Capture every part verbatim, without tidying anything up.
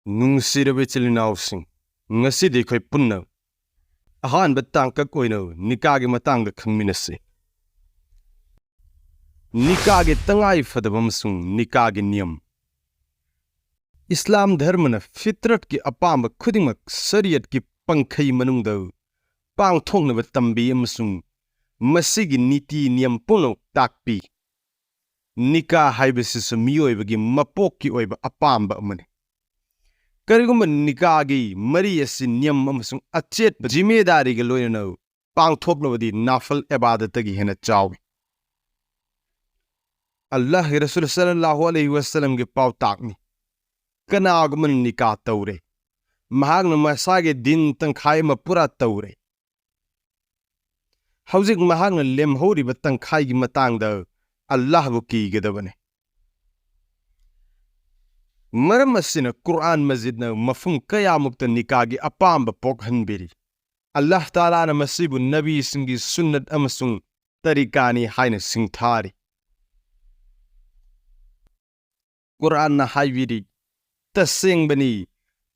ꯅꯨꯡꯁꯤꯔꯕ ꯏꯆꯤꯜ ꯏꯅꯥꯎꯁꯤꯡ, ꯉꯁꯤꯗꯤ ꯑꯩꯈꯣꯏ ꯄꯨꯟꯅ ꯑꯍꯥꯟꯕ ꯇꯥꯡꯀꯛ ꯑꯣꯏꯅ ꯅꯤꯀꯥꯒꯤ ꯃꯇꯥꯡꯗ ꯈꯪꯃꯤꯟꯅꯁꯤ꯫ ꯅꯤꯀꯥꯒꯤ ꯇꯉꯥꯏ ꯐꯗꯕ ꯑꯃꯁꯨꯡ ꯅꯤꯀꯥꯒꯤ ꯅꯤꯌꯝ꯫ ꯏꯁꯂꯥꯝ ꯙꯔꯃꯅ ꯐꯤꯇ꯭ꯔꯠꯀꯤ ꯑꯄꯥꯝꯕ ꯈꯨꯗꯤꯡꯃꯛ ꯁꯔꯤꯌꯠꯀꯤ ꯄꯪꯈꯩ ꯃꯅꯨꯡꯗ ꯄꯥꯡꯊꯣꯛꯅꯕ ꯇꯝꯕꯤ ꯑꯃꯁꯨꯡ ꯃꯁꯤꯒꯤ ꯅꯤꯇꯤ ꯅꯤꯌꯝ ꯄꯨꯝꯅꯃꯛ ꯇꯥꯛꯄꯤ꯫ ꯅꯤꯀꯥ ꯍꯥꯏꯕꯁꯤꯁꯨ ꯃꯤꯑꯣꯏꯕꯒꯤ ꯃꯄꯣꯛꯀꯤ ꯑꯣꯏꯕ ꯑꯄꯥꯝꯕ ꯑꯃꯅꯤ꯫ ꯀꯔꯤꯒꯨꯝꯕ ꯅꯤꯀꯥꯒꯤ ꯃꯔꯤ ꯑꯁꯤ ꯅꯤꯌꯝ ꯑꯃꯁꯨꯡ ꯑꯆꯦꯠꯄ ꯖꯤꯃꯦꯗꯥꯔꯤꯒ ꯂꯣꯏꯅꯅ ꯄꯥꯡꯊꯣꯛꯂꯕꯗꯤ ꯅꯥꯐꯜ ꯑꯦꯕꯥꯗꯠꯇꯒꯤ ꯍꯦꯟꯅ ꯆꯥꯎꯏ꯫ ꯑꯜꯂꯥꯍꯒꯤ ꯔꯁꯨꯜ ꯁꯜꯂꯜꯂꯥꯍꯨ ꯑꯂꯩꯍꯤ ꯋꯁꯜꯂꯝꯒꯤ ꯄꯥꯎꯇꯥꯛꯅꯤ꯫ ꯀꯅꯥꯒꯨꯝꯕꯅ ꯅꯤꯀꯥ ꯇꯧꯔꯦ, ꯃꯍꯥꯛꯅ ꯃꯁꯥꯒꯤ ꯗꯤꯟ ꯇꯪꯈꯥꯏ ꯑꯃ ꯄꯨꯔꯥ ꯇꯧꯔꯦ꯫ ꯍꯧꯖꯤꯛ ꯃꯍꯥꯛꯅ ꯂꯦꯝꯍꯧꯔꯤꯕ ꯇꯪꯈꯥꯏꯒꯤ ꯃꯇꯥꯡꯗ ꯑꯜꯂꯥꯍꯕꯨ ꯀꯤꯒꯗꯕꯅꯤ꯫ ꯃꯔꯝ ꯑꯁꯤꯅ ꯀꯨꯔꯑꯥꯟ ꯃꯖꯤꯗꯅ ꯃꯐꯝ ꯀꯌꯥꯃꯨꯛꯇ ꯅꯤꯀꯥꯒꯤ ꯑꯄꯥꯝꯕ ꯄꯣꯛꯍꯟꯕꯤꯔꯤ꯫ ꯑꯜꯂꯥꯍ ꯇꯥꯂꯥꯅ ꯃꯁꯤꯕꯨ ꯅꯕꯤꯁꯤꯡꯒꯤ ꯁꯨꯟꯅꯠ ꯑꯃꯁꯨꯡ ꯇꯔꯤꯀꯥꯅꯤ ꯍꯥꯏꯅ ꯁꯤꯡꯊꯥꯔꯤ꯫ ꯀꯨꯔꯑꯥꯟꯅ ꯍꯥꯏꯕꯤꯔꯤ, "ꯇꯁꯦꯡꯕꯅꯤ,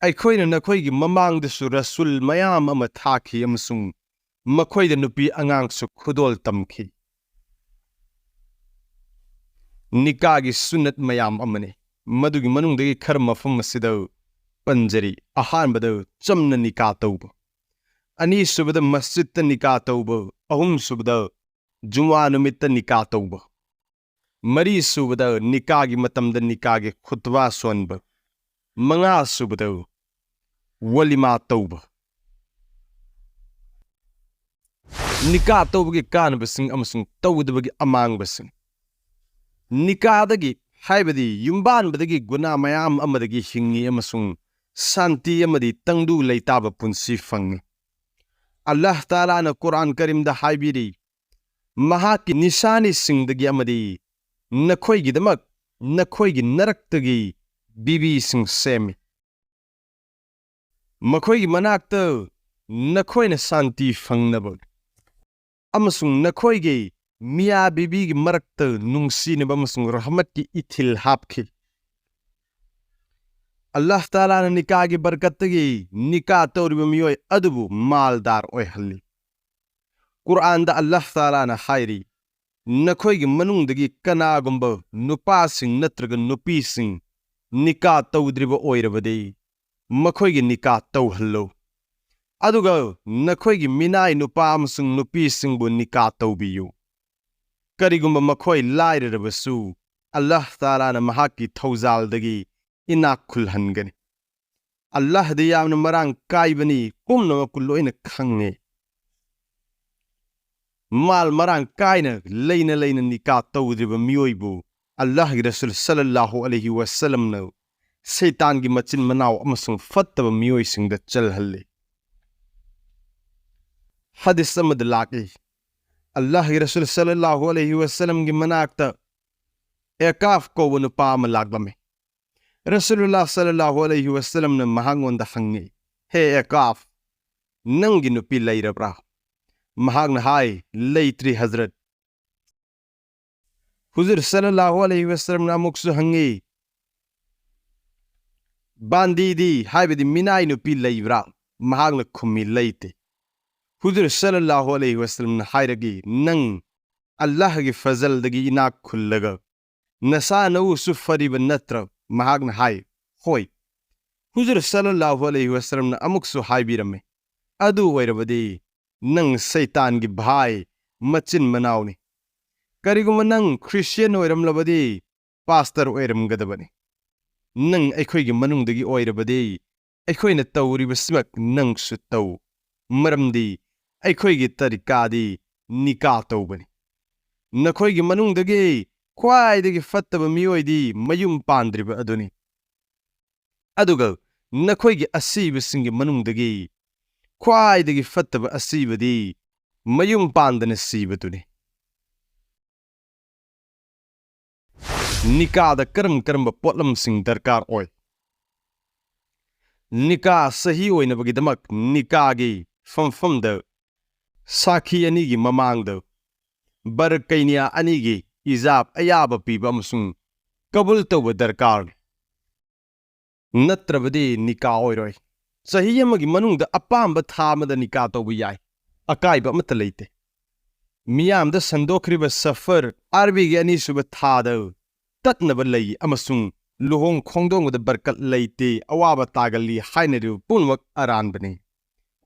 ꯑꯩꯈꯣꯏꯅ ꯅꯈꯣꯏꯒꯤ ꯃꯃꯥꯡꯗꯁꯨ ꯔꯁꯨꯜ ꯃꯌꯥꯝ ꯑꯃ ꯊꯥꯈꯤ ꯑꯃꯁꯨꯡ ꯃꯈꯣꯏꯗ ꯅꯨꯄꯤ ꯑꯉꯥꯡꯁꯨ ꯈꯨꯗꯣꯜ ꯇꯝꯈꯤ"꯫ ꯅꯤꯀꯥꯒꯤ ꯁꯨꯟꯅꯠ ꯃꯌꯥꯝ ꯑꯃꯅꯤ꯫ ꯃꯗꯨꯒꯤ ꯃꯅꯨꯡꯗꯒꯤ ꯈꯔ ꯃꯐꯝ ꯑꯁꯤꯗ ꯄꯟꯖꯔꯤ꯫ ꯑꯍꯥꯟꯕꯗ, ꯆꯝꯅ ꯅꯤꯀꯥ ꯇꯧꯕ꯫ ꯑꯅꯤꯁꯨꯕꯗ, ꯃꯁꯖꯤꯗꯇ ꯅꯤꯀꯥ ꯇꯧꯕ꯫ ꯑꯍꯨꯝꯁꯨꯕꯗ, ꯖꯨꯃꯥ ꯅꯨꯃꯤꯠꯇ ꯅꯤꯀꯥ ꯇꯧꯕ꯫ ꯃꯔꯤꯁꯨꯕꯗ, ꯅꯤꯀꯥꯒꯤ ꯃꯇꯝꯗ ꯅꯤꯀꯥꯒꯤ ꯈꯨꯠꯕꯥ ꯁꯣꯟꯕ꯫ ꯃꯉꯥꯁꯨꯕꯗ, ꯋꯂꯤꯃꯥ ꯇꯧꯕ꯫ ꯅꯤꯀꯥ ꯇꯧꯕꯒꯤ ꯀꯥꯟꯅꯕꯁꯤꯡ ꯑꯃꯁꯨꯡ ꯇꯧꯗꯕꯒꯤ ꯑꯃꯥꯡꯕꯁꯤꯡ꯫ ꯅꯤꯀꯥꯗꯒꯤ, ꯍꯥꯏꯕꯗꯤ ꯌꯨꯝꯕꯥꯟꯕꯗꯒꯤ ꯒꯨꯅꯥ ꯃꯌꯥꯝ ꯑꯃꯗꯒꯤ ꯍꯤꯡꯉꯤ ꯑꯃꯁꯨꯡ ꯁꯥꯟꯇꯤ ꯑꯃꯗꯤ ꯇꯪꯗꯨ ꯂꯩꯇꯥꯕ ꯄꯨꯟꯁꯤ ꯐꯪꯉꯤ꯫ ꯑꯜꯂꯥꯍ ꯇꯥꯂꯥꯅ ꯀꯨꯔꯑꯥꯟ ꯀꯔꯤꯝꯗ ꯍꯥꯏꯕꯤꯔꯤ, ꯃꯍꯥꯛꯀꯤ ꯅꯤꯁꯥꯅꯤꯁꯤꯡꯗꯒꯤ ꯑꯃꯗꯤ ꯅꯈꯣꯏꯒꯤꯗꯃꯛ ꯅꯈꯣꯏꯒꯤ ꯅꯔꯛꯇꯒꯤ ꯕꯤꯕꯤꯁꯤꯡ ꯁꯦꯝꯃꯤ꯫ ꯃꯈꯣꯏꯒꯤ ꯃꯅꯥꯛꯇ ꯅꯈꯣꯏꯅ ꯁꯥꯟꯇꯤ ꯐꯪꯅꯕ ꯑꯃꯁꯨꯡ ꯅꯈꯣꯏꯒꯤ ꯃꯤꯌꯥ ꯕꯤꯕꯤꯒꯤ ꯃꯔꯛꯇ ꯅꯨꯡꯁꯤꯅꯕ ꯑꯃꯁꯨꯡ ꯔꯍꯃꯠꯀꯤ ꯏꯊꯤꯜ ꯍꯥꯞꯈꯤ꯫ ꯑꯜꯂꯥꯍ ꯇꯥꯂꯥꯅ ꯅꯤꯀꯥꯒꯤ ꯕꯔꯀꯠꯇꯒꯤ ꯅꯤꯀꯥ ꯇꯧꯔꯤꯕ ꯃꯤꯑꯣꯏ ꯑꯗꯨꯕꯨ ꯃꯥꯜꯗꯥꯔ ꯑꯣꯏꯍꯜꯂꯤ꯫ ꯀꯨꯔꯑꯥꯟꯗ ꯑꯜꯂꯥꯍ ꯇꯥꯂꯥꯅ ꯍꯥꯏꯔꯤ, "ꯅꯈꯣꯏꯒꯤ ꯃꯅꯨꯡꯗꯒꯤ ꯀꯅꯥꯒꯨꯝꯕ ꯅꯨꯄꯥꯁꯤꯡ ꯅꯠꯇ꯭ꯔꯒ ꯅꯨꯄꯤꯁꯤꯡ ꯅꯤꯀꯥ ꯇꯧꯗ꯭ꯔꯤꯕ ꯑꯣꯏꯔꯕꯗꯤ, ꯃꯈꯣꯏꯒꯤ ꯅꯤꯀꯥ ꯇꯧꯍꯜꯂꯨ꯫ ꯑꯗꯨꯒ ꯅꯈꯣꯏꯒꯤ ꯃꯤꯅꯥꯏ ꯅꯨꯄꯥ ꯑꯃꯁꯨꯡ ꯅꯨꯄꯤꯁꯤꯡꯕꯨ ꯅꯤꯀꯥ ꯇꯧꯕꯤꯌꯨ꯫ ꯀꯔꯤꯒꯨꯝꯕ ꯃꯈꯣꯏ ꯂꯥꯏꯔꯔꯕꯁꯨ, ꯑꯜꯂꯥꯍ ꯇꯥꯂꯥꯅ ꯃꯍꯥꯛꯀꯤ ꯊꯧꯖꯥꯜꯗꯒꯤ ꯏꯅꯥꯛ ꯈꯨꯜꯍꯟꯒꯅꯤ꯫ ꯑꯜꯂꯥꯍꯗꯤ ꯌꯥꯝꯅ ꯃꯔꯥꯡ ꯀꯥꯏꯕꯅꯤ, ꯄꯨꯝꯅꯃꯛꯄꯨ ꯂꯣꯏꯅ ꯈꯪꯉꯤ"꯫ ꯃꯥꯜ ꯃꯔꯥꯡ ꯀꯥꯏꯅ ꯂꯩꯅ ꯂꯩꯅ ꯅꯤꯀꯥ ꯇꯧꯗ꯭ꯔꯤꯕ ꯃꯤꯑꯣꯏꯕꯨ ꯑꯜꯂꯥꯍꯒꯤ ꯔꯁꯨꯜ ꯁꯜꯂꯜꯂꯥꯍꯨ ꯑꯂꯩꯍꯤ ꯋꯁꯜꯂꯝꯅ ꯁꯩꯇꯥꯟꯒꯤ ꯃꯆꯤꯟ ꯃꯅꯥꯎ ꯑꯃꯁꯨꯡ ꯐꯠꯇꯕ ꯃꯤꯑꯣꯏꯁꯤꯡꯗ ꯆꯜꯍꯜꯂꯤ꯫ ꯍꯗꯤꯁ ꯑꯃꯗ ꯂꯥꯛꯏ, ꯑꯜꯂꯥꯍꯒꯤ ꯔꯁꯨꯜ ꯁꯜꯂꯜꯂꯥꯍꯨ ꯑꯂꯩꯍꯤ ꯋꯁꯜꯂꯝꯒꯤ ꯃꯅꯥꯛꯇ ꯑꯦꯀꯥꯐ ꯀꯧꯕ ꯅꯨꯄꯥ ꯑꯃ ꯂꯥꯛꯂꯝꯃꯤ꯫ ꯔꯁꯨꯂꯨꯜꯂꯥ ꯁꯜꯂꯜꯂꯥꯍꯨ ꯑꯂꯩꯍꯤ ꯋꯁꯜꯂꯝꯅ ꯃꯍꯥꯛꯉꯣꯟꯗ ꯍꯪꯉꯤ, "ꯍꯦ ꯑꯦꯀꯥꯐ, ꯅꯪꯒꯤ ꯅꯨꯄꯤ ꯂꯩꯔꯕ꯭ꯔꯥ?" ꯃꯍꯥꯛꯅ ꯍꯥꯏ, "ꯂꯩꯇ꯭ꯔꯤ, ꯍꯖꯔꯠ"꯫ ꯍꯨꯖꯨꯔ ꯁꯜꯂꯜꯂꯥꯍꯨ ꯑꯂꯩꯍꯤ ꯋꯁꯜꯂꯝꯅ ꯑꯃꯨꯛꯁꯨ ꯍꯪꯉꯤ, "ꯕꯥꯟꯗꯤꯗꯤ, ꯍꯥꯏꯕꯗꯤ ꯃꯤꯅꯥꯏ ꯅꯨꯄꯤ ꯂꯩꯕ꯭ꯔꯥ?" ꯃꯍꯥꯛꯅ ꯈꯨꯝꯃꯤ, "ꯂꯩꯇꯦ"꯫ ꯍꯨꯖꯨꯔ ꯁꯜꯂꯜꯂꯥꯍꯨ ꯑꯂꯩꯍꯤ ꯋꯁꯜꯂꯝꯅ ꯍꯥꯏꯔꯛꯏ, "ꯅꯪ ꯑꯜꯂꯥꯍꯒꯤ ꯐꯖꯜꯗꯒꯤ ꯏꯅꯥꯛ ꯈꯨꯜꯂꯒ ꯅꯁꯥ ꯅꯎꯁꯨ ꯐꯔꯤꯕ ꯅꯠꯇ꯭ꯔꯥ?" ꯃꯍꯥꯛꯅ ꯍꯥꯏ, "ꯍꯣꯏ"꯫ ꯍꯨꯖꯨꯔ ꯁꯜꯂꯜꯂꯥꯍꯨ ꯑꯂꯩꯍꯤ ꯋꯁꯜꯂꯝꯅ ꯑꯃꯨꯛꯁꯨ ꯍꯥꯏꯕꯤꯔꯝꯃꯤ, "ꯑꯗꯨ ꯑꯣꯏꯔꯕꯗꯤ ꯅꯪ ꯁꯩꯇꯥꯟꯒꯤ ꯚꯥꯏ, ꯃꯆꯤꯟ ꯃꯅꯥꯎꯅꯤ꯫ ꯀꯔꯤꯒꯨꯝꯕ ꯅꯪ ꯈ꯭ꯔꯤꯁꯇꯤꯌꯥꯟ ꯑꯣꯏꯔꯝꯂꯕꯗꯤ, ꯄꯥꯁꯇꯔ ꯑꯣꯏꯔꯝꯒꯗꯕꯅꯤ꯫ ꯅꯪ ꯑꯩꯈꯣꯏꯒꯤ ꯃꯅꯨꯡꯗꯒꯤ ꯑꯣꯏꯔꯕꯗꯤ, ꯑꯩꯈꯣꯏꯅ ꯇꯧꯔꯤꯕꯁꯤꯃꯛ ꯅꯪꯁꯨ ꯇꯧ, ꯃꯔꯝꯗꯤ ꯑꯩꯈꯣꯏꯒꯤ ꯇꯔꯤꯀꯥꯗꯤ ꯅꯤꯀꯥ ꯇꯧꯕꯅꯤ꯫ ꯅꯈꯣꯏꯒꯤ ꯃꯅꯨꯡꯗꯒꯤ ꯈ꯭ꯋꯥꯏꯗꯒꯤ ꯐꯠꯇꯕ ꯃꯤꯑꯣꯏꯗꯤ ꯃꯌꯨꯝ ꯄꯥꯟꯗ꯭ꯔꯤꯕ ꯑꯗꯨꯅꯤ꯫ ꯑꯗꯨꯒ ꯅꯈꯣꯏꯒꯤ ꯑꯁꯤꯕꯁꯤꯡꯒꯤ ꯃꯅꯨꯡꯗꯒꯤ ꯈ꯭ꯋꯥꯏꯗꯒꯤ ꯐꯠꯇꯕ ꯑꯁꯤꯕꯗꯤ ꯃꯌꯨꯝ ꯄꯥꯟꯗꯅ ꯁꯤꯕꯗꯨꯅꯤ"꯫ ꯅꯤꯀꯥꯗ ꯀꯔꯝ ꯀꯔꯝꯕ ꯄꯣꯠꯂꯝꯁꯤꯡ ꯗꯔꯀꯥꯔ ꯑꯣꯏ? ꯅꯤꯀꯥ ꯁꯍꯤ ꯑꯣꯏꯅꯕꯒꯤꯗꯃꯛ ꯅꯤꯀꯥꯒꯤ ꯐꯝꯐꯝꯗ ꯁꯥꯈꯤ ꯑꯅꯤꯒꯤ ꯃꯃꯥꯡꯗ ꯕꯔ ꯀꯩꯅꯤꯌꯥ ꯑꯅꯤꯒꯤ ꯏꯖꯥꯕ, ꯑꯌꯥꯕ ꯄꯤꯕ ꯑꯃꯁꯨꯡ ꯀꯕꯨꯜ ꯇꯧꯕ ꯗꯔꯀꯥꯔ꯫ ꯅꯠꯇ꯭ꯔꯕꯗꯤ ꯅꯤꯀꯥ ꯑꯣꯏꯔꯣꯏ꯫ ꯆꯍꯤ ꯑꯃꯒꯤ ꯃꯅꯨꯡꯗ ꯑꯄꯥꯝꯕ ꯊꯥ ꯑꯃꯗ ꯅꯤꯀꯥ ꯇꯧꯕ ꯌꯥꯏ, ꯑꯀꯥꯏꯕ ꯑꯃꯠꯇ ꯂꯩꯇꯦ꯫ ꯃꯤꯌꯥꯝꯗ ꯁꯟꯗꯣꯛꯈ꯭ꯔꯤꯕ ꯁꯐꯔ, ꯑꯥꯔꯕꯤꯒꯤ ꯑꯅꯤꯁꯨꯕ ꯊꯥꯗ ꯇꯠꯅꯕ ꯂꯩ ꯑꯃꯁꯨꯡ ꯂꯨꯍꯣꯡ ꯈꯣꯡꯗꯣꯡꯕꯗ ꯕꯔꯀꯠ ꯂꯩꯇꯦ, ꯑꯋꯥꯕ ꯇꯥꯒꯜꯂꯤ ꯍꯥꯏꯅꯔꯤꯕ ꯄꯨꯝꯅꯃꯛ ꯑꯔꯥꯟꯕꯅꯤ꯫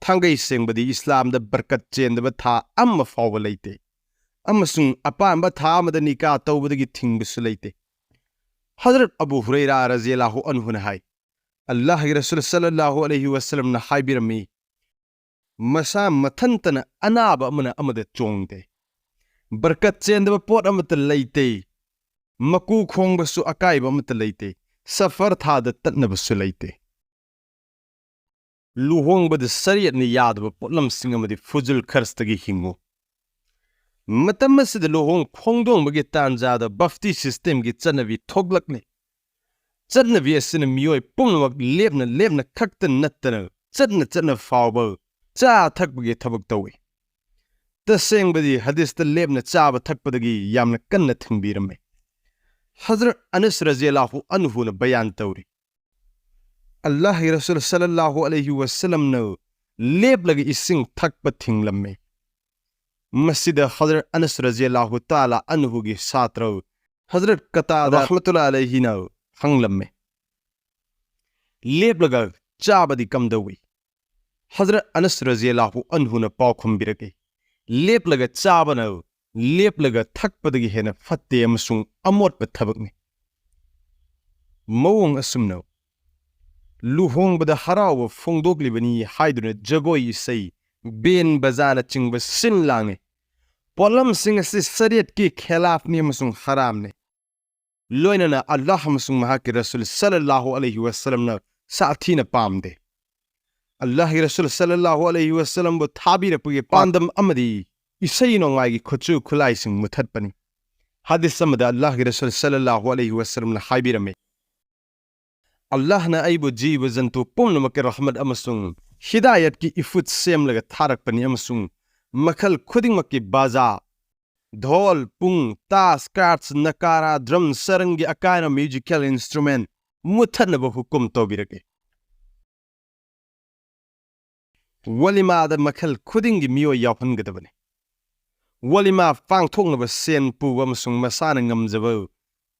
ꯊꯥꯡꯒꯩ ꯁꯦꯡꯕꯗꯤ ꯏꯁꯂꯥꯝꯗ ꯕꯔꯀꯠ ꯆꯦꯟꯗꯕ ꯊꯥ ꯑꯃ ꯐꯥꯎꯕ ꯂꯩꯇꯦ, ꯑꯃꯁꯨꯡ ꯑꯄꯥꯝꯕ ꯊꯥ ꯑꯃꯗ ꯅꯤꯀꯥ ꯇꯧꯕꯗꯒꯤ ꯊꯤꯡꯕꯁꯨ ꯂꯩꯇꯦ꯫ ꯍꯖꯔꯠ ꯑꯕꯨ ꯍꯨꯔꯩꯔꯥ ꯔꯖꯤꯌꯜꯂꯥꯍꯨ ꯑꯟꯍꯨꯅ ꯍꯥꯏ, ꯑꯜꯂꯥꯍꯒꯤ ꯔꯁꯨꯜ ꯁꯜꯂꯜꯂꯥꯍꯨ ꯑꯂꯩꯍꯤ ꯋꯁꯜꯂꯝꯅ ꯍꯥꯏꯕꯤꯔꯝꯃꯤ, ꯃꯁꯥ ꯃꯊꯟꯇꯅ ꯑꯅꯥꯕ ꯑꯃꯅ ꯑꯃꯗ ꯆꯣꯡꯗꯦ꯫ ꯕꯔꯀꯠ ꯆꯦꯟꯗꯕ ꯄꯣꯠ ꯑꯃꯠꯇ ꯂꯩꯇꯦ꯫ ꯃꯀꯨ ꯈꯣꯡꯕꯁꯨ ꯑꯀꯥꯏꯕ ꯑꯃꯠꯇ ꯂꯩꯇꯦ꯫ ꯁꯐꯔ ꯊꯥꯗ ꯇꯠꯅꯕꯁꯨ ꯂꯩꯇꯦ꯫ ꯂꯨꯍꯣꯡꯕꯗ ꯁꯔꯤꯌꯠꯅ ꯌꯥꯗꯕ ꯄꯣꯠꯂꯝꯁꯤꯡ ꯑꯃꯗꯤ ꯐꯨꯖꯨꯜ ꯈꯔꯁꯇꯒꯤ ꯍꯤꯡꯉꯨ꯫ ꯃꯇꯝ ꯑꯁꯤꯗ ꯂꯨꯍꯣꯡ ꯈꯣꯡꯗꯣꯡꯕꯒꯤ ꯇꯥꯟꯖꯥꯗ ꯕꯐꯇꯤ ꯁꯤꯁꯇꯦꯝꯒꯤ ꯆꯠꯅꯕꯤ ꯊꯣꯛꯂꯛꯂꯤ꯫ ꯆꯠꯅꯕꯤ ꯑꯁꯤꯅ ꯃꯤꯑꯣꯏ ꯄꯨꯝꯅꯃꯛ ꯂꯦꯞꯅ ꯂꯦꯞꯅ ꯈꯛꯇ ꯅꯠꯇꯅ ꯆꯠꯅ ꯆꯠꯅ ꯐꯥꯎꯕ ꯆꯥ ꯊꯛꯄꯒꯤ ꯊꯕꯛ ꯇꯧꯏ꯫ ꯇꯁꯦꯡꯕꯗꯤ ꯍꯗꯤꯁꯇ ꯂꯦꯞꯅ ꯆꯥꯕ ꯊꯛꯄꯗꯒꯤ ꯌꯥꯝꯅ ꯀꯟꯅ ꯊꯤꯡꯕꯤꯔꯝꯃꯤ꯫ ꯍꯖꯔꯠ ꯑꯅꯁ ꯔꯖꯤꯌꯜꯂꯥꯍꯨ ꯑꯟꯍꯨꯅ ꯕꯌꯥꯟ ꯇꯧꯔꯤ, ꯑꯜꯂꯥꯍꯒꯤ ꯔꯁꯨꯜ ꯁꯜꯂꯜꯂꯥꯍꯨ ꯑꯂꯩꯍꯤ ꯋꯁꯜꯂꯝꯅ ꯂꯦꯞꯂꯒ ꯏꯁꯤꯡ ꯊꯛꯄ ꯊꯤꯡꯂꯝꯃꯤ꯫ ꯃꯁꯤꯗ ꯍꯖꯔꯠ ꯑꯅꯁ ꯔꯖꯤꯌꯜꯂꯥꯍꯨ ꯇꯥꯂꯥ ꯑꯟꯍꯨꯒꯤ ꯁꯥꯇ꯭ꯔ ꯍꯖꯔꯠ ꯀꯇꯥꯗꯥ ꯔꯍꯃꯇꯨꯜꯂꯥꯍꯤ ꯑꯂꯩꯍꯤꯅ ꯍꯪꯂꯝꯃꯤ, ꯂꯦꯞꯂꯒ ꯆꯥꯕꯗꯤ ꯀꯝꯗꯧꯏ? ꯍꯖꯔꯠ ꯑꯅꯁ ꯔꯖꯤꯌꯜꯂꯥꯍꯨ ꯑꯟꯍꯨꯅ ꯄꯥꯎꯈꯨꯝ ꯄꯤꯔꯛꯏ, ꯂꯦꯞꯂꯒ ꯆꯥꯕꯅ ꯂꯦꯞꯂꯒ ꯊꯛꯄꯗꯒꯤ ꯍꯦꯟꯅ ꯐꯠꯇꯦ ꯑꯃꯁꯨꯡ ꯑꯃꯣꯠꯄ ꯊꯕꯛꯅꯤ꯫ ꯃꯑꯣꯡ ꯑꯁꯨꯝꯅ ꯂꯨꯍꯣꯡꯕꯗ ꯍꯔꯥꯎꯕ ꯐꯣꯡꯗꯣꯛꯂꯤꯕꯅꯤ ꯍꯥꯏꯗꯨꯅ ꯖꯒꯣꯏ ꯏꯁꯩ, ꯕꯦꯟ ꯕꯖꯥꯅꯆꯤꯡꯕ ꯁꯤꯟ ꯂꯥꯡꯉꯤ꯫ ꯄꯣꯠꯂꯝꯁꯤꯡ ꯑꯁꯤ ꯁꯔꯤꯌꯠꯀꯤ ꯈꯦꯂꯥꯐꯅꯤ ꯑꯃꯁꯨꯡ ꯍꯔꯥꯝꯅꯤ꯫ ꯂꯣꯏꯅꯅ ꯑꯜꯂꯥꯍ ꯑꯃꯁꯨꯡ ꯃꯍꯥꯛꯀꯤ ꯔꯁꯨꯜ ꯁꯜꯂꯜꯂꯥꯍꯨ ꯑꯂꯩꯍꯤ ꯋꯁꯜꯂꯝꯅ ꯁꯥꯊꯤꯅ ꯄꯥꯝꯗꯦ꯫ ꯑꯜꯂꯥꯍꯒꯤ ꯔꯁꯨꯜ ꯁꯜꯂꯜꯂꯥꯍꯨ ꯑꯂꯩꯍꯤ ꯋꯁꯜꯂꯝꯕꯨ ꯊꯥꯕꯤꯔꯛꯄꯒꯤ ꯄꯥꯟꯗꯝ ꯑꯃꯗꯤ ꯏꯁꯩ ꯅꯣꯡꯃꯥꯏꯒꯤ ꯈꯨꯠꯁꯨ ꯈꯨꯠꯂꯥꯏꯁꯤꯡ ꯃꯨꯊꯠꯄꯅꯤ꯫ ꯍꯗꯤꯁ ꯑꯃꯗ ꯑꯜꯂꯥꯍꯒꯤ ꯔꯁꯨꯜ ꯁꯜꯂꯜꯂꯥꯍꯨ ꯑꯂꯩꯍꯤ ꯋꯁꯜꯂꯝꯅ ꯍꯥꯏꯕꯤꯔꯝꯃꯤ, ꯑꯜꯂꯥꯍꯅ ꯑꯩꯕꯨ ꯖꯤꯕ ꯖꯟꯇꯨ ꯄꯨꯝꯅꯃꯛꯀꯤ ꯔꯍꯃꯠ ꯑꯃꯁꯨꯡ ꯍꯤꯗꯥꯌꯠꯀꯤ ꯏꯐꯨꯠ ꯁꯦꯝꯂꯒ ꯊꯥꯔꯛꯄꯅꯤ ꯑꯃꯁꯨꯡ ꯃꯈꯜ ꯈꯨꯗꯤꯡꯃꯛꯀꯤ ꯕꯥꯖꯥ, ꯙꯣꯜ, ꯄꯨꯡ, ꯇꯥꯁ, ꯀꯥꯔꯠꯁ, ꯅꯀꯥꯔꯥ, ꯗ꯭ꯔꯝ, ꯁꯔꯪꯒꯤ ꯑꯀꯥꯏꯅ ꯃ꯭ꯌꯨꯖꯤꯀꯦꯜ ꯏꯟꯁꯇ꯭ꯔꯨꯃꯦꯟ, ꯃꯨꯠꯊꯠꯅꯕ ꯍꯨꯀꯨꯝ ꯇꯧꯕꯤꯔꯛꯏ꯫ ꯋꯥꯂꯤꯃꯥꯗ ꯃꯈꯜ ꯈꯨꯗꯤꯡꯒꯤ ꯃꯤꯑꯣꯏ ꯌꯥꯎꯍꯟꯒꯗꯕꯅꯤ꯫ ꯋꯥꯂꯤꯃꯥ ꯄꯥꯡꯊꯣꯛꯅꯕ ꯁꯦꯟ ꯄꯨꯕ ꯑꯃꯁꯨꯡ ꯃꯁꯥꯅ ꯉꯝꯖꯕ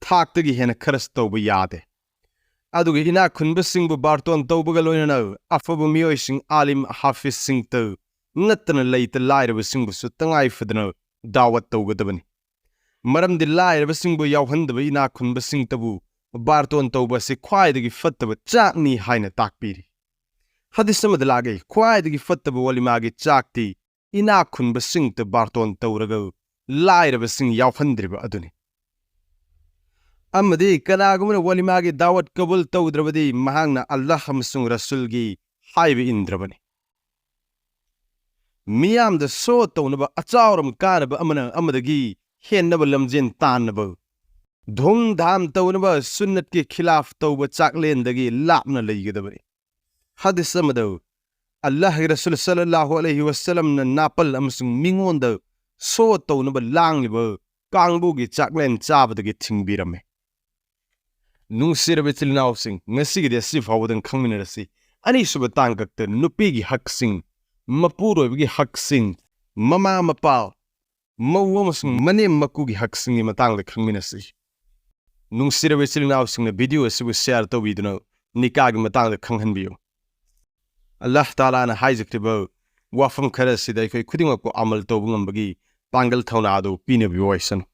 ꯊꯥꯛꯇꯒꯤ ꯍꯦꯟꯅ ꯈꯔꯆ ꯇꯧꯕ ꯌꯥꯗꯦ꯫ ꯑꯗꯨꯒ ꯏꯅꯥꯛ ꯈꯨꯟꯕꯁꯤꯡꯕꯨ ꯕꯥꯔꯇꯣꯟ ꯇꯧꯕꯒ ꯂꯣꯏꯅꯅ ꯑꯐꯕ ꯃꯤꯑꯣꯏꯁꯤꯡ, ꯑꯥꯂꯤꯝ ꯍꯥꯐꯤꯖꯁꯤꯡꯇ ꯅꯠꯇꯅ ꯂꯩꯇ ꯂꯥꯏꯔꯕꯁꯤꯡꯕꯨꯁꯨ ꯇꯉꯥꯏ ꯐꯗꯅ ꯗꯥꯋꯠ ꯇꯧꯒꯗꯕꯅꯤ꯫ ꯃꯔꯝꯗꯤ ꯂꯥꯏꯔꯕꯁꯤꯡꯕꯨ ꯌꯥꯎꯍꯟꯗꯕ ꯏꯅꯥꯛ ꯈꯨꯟꯕꯁꯤꯡꯇꯕꯨ ꯕꯥꯔꯇꯣꯟ ꯇꯧꯕ ꯑꯁꯤ ꯈ꯭ꯋꯥꯏꯗꯒꯤ ꯐꯠꯇꯕ ꯆꯥꯛꯅꯤ ꯍꯥꯏꯅ ꯇꯥꯛꯄꯤꯔꯤ꯫ ꯍꯗꯤꯁ ꯑꯃꯗ ꯂꯥꯛꯏ, ꯈ꯭ꯋꯥꯏꯗꯒꯤ ꯐꯠꯇꯕ ꯋꯥꯂꯤꯃꯥꯒꯤ ꯆꯥꯛꯇꯤ ꯏꯅꯥꯛ ꯈꯨꯟꯕꯁꯤꯡꯇ ꯕꯥꯔꯇꯣꯟ ꯇꯧꯔꯒ ꯂꯥꯏꯔꯕꯁꯤꯡ ꯌꯥꯎꯍꯟꯗ꯭ꯔꯤꯕ ꯑꯗꯨꯅꯤ꯫ ꯑꯃꯗꯤ ꯀꯅꯥꯒꯨꯝꯕꯅ ꯋꯥꯂꯤꯃꯥꯒꯤ ꯗꯥꯋꯠ ꯀꯕꯨꯜ ꯇꯧꯗ꯭ꯔꯕꯗꯤ ꯃꯍꯥꯛꯅ ꯑꯜꯂꯥꯍ ꯑꯃꯁꯨꯡ ꯔꯁꯨꯜꯒꯤ ꯍꯥꯏꯕ ꯏꯟꯗ꯭ꯔꯕꯅꯤ꯫ ꯃꯤꯌꯥꯝꯗ ꯁꯣ ꯇꯧꯅꯕ, ꯑꯆꯥꯎꯔꯝ ꯀꯥꯅꯕ ꯑꯃꯅ ꯑꯃꯗꯒꯤ ꯍꯦꯟꯅꯕ ꯂꯝꯖꯦꯟ ꯇꯥꯟꯅꯕ, ꯙꯨꯝ ꯙꯥꯝ ꯇꯧꯅꯕ, ꯁꯨꯟꯅꯠꯀꯤ ꯈꯤꯂꯥꯐ ꯇꯧꯕ ꯆꯥꯛꯂꯦꯟꯗꯒꯤ ꯂꯥꯞꯅ ꯂꯩꯒꯗꯕꯅꯤ꯫ ꯍꯗꯤꯁ ꯑꯃꯗ ꯑꯜꯂꯥꯍꯒꯤ ꯔꯁꯨꯜ ꯁꯜꯂꯜꯂꯥꯍꯨ ꯑꯂꯩꯍꯤ ꯋꯁꯜꯂꯝꯅ ꯅꯥꯄꯜ ꯑꯃꯁꯨꯡ ꯃꯤꯉꯣꯟꯗ ꯁꯣ ꯇꯧꯅꯕ ꯂꯥꯡꯂꯤꯕ ꯀꯥꯡꯕꯨꯒꯤ ꯆꯥꯛꯂꯦꯟ ꯆꯥꯕꯗꯒꯤ ꯊꯤꯡꯕꯤꯔꯝꯃꯤ꯫ ꯅꯨꯡꯁꯤꯔꯕ ꯏꯆꯤꯜ ꯏꯅꯥꯎꯁꯤꯡ, ꯉꯁꯤꯒꯤꯗꯤ ꯑꯁꯤ ꯐꯥꯎꯕꯗꯪ ꯈꯪꯃꯤꯟꯅꯔꯁꯤ꯫ ꯑꯅꯤꯁꯨꯕ ꯇꯥꯡꯀꯛꯇ ꯅꯨꯄꯤꯒꯤ ꯍꯛꯁꯤꯡ, ꯃꯄꯨꯔꯣꯏꯕꯒꯤ ꯍꯛꯁꯤꯡ, ꯃꯃꯥ ꯃꯄꯥ, ꯃꯧ ꯑꯃꯁꯨꯡ ꯃꯅꯦꯝ ꯃꯀꯨꯒꯤ ꯍꯛꯁꯤꯡꯒꯤ ꯃꯇꯥꯡꯗ ꯈꯪꯃꯤꯟꯅꯁꯤ꯫ ꯅꯨꯡꯁꯤꯔꯕ ꯏꯆꯤꯜ ꯏꯅꯥꯎꯁꯤꯡꯅ ꯚꯤꯗꯤꯑꯣ ꯑꯁꯤꯕꯨ ꯁꯤꯌꯥꯔ ꯇꯧꯕꯤꯗꯨꯅ ꯅꯤꯀꯥꯒꯤ ꯃꯇꯥꯡꯗ ꯈꯪꯍꯟꯕꯤꯌꯨ꯫ ꯑꯜꯂꯥꯍ ꯇꯥꯂꯥꯅ ꯍꯥꯏꯖꯈ꯭ꯔꯤꯕ ꯋꯥꯐꯝ ꯈꯔ ꯑꯁꯤꯗ ꯑꯩꯈꯣꯏ ꯈꯨꯗꯤꯡꯃꯛꯄꯨ ꯑꯃꯜ ꯇꯧꯕ ꯉꯝꯕꯒꯤ ꯄꯥꯡꯒꯜ ꯊꯧꯅꯥ ꯑꯗꯨ ꯄꯤꯅꯕꯤꯌꯨ ꯍꯥꯏꯁꯅꯨ꯫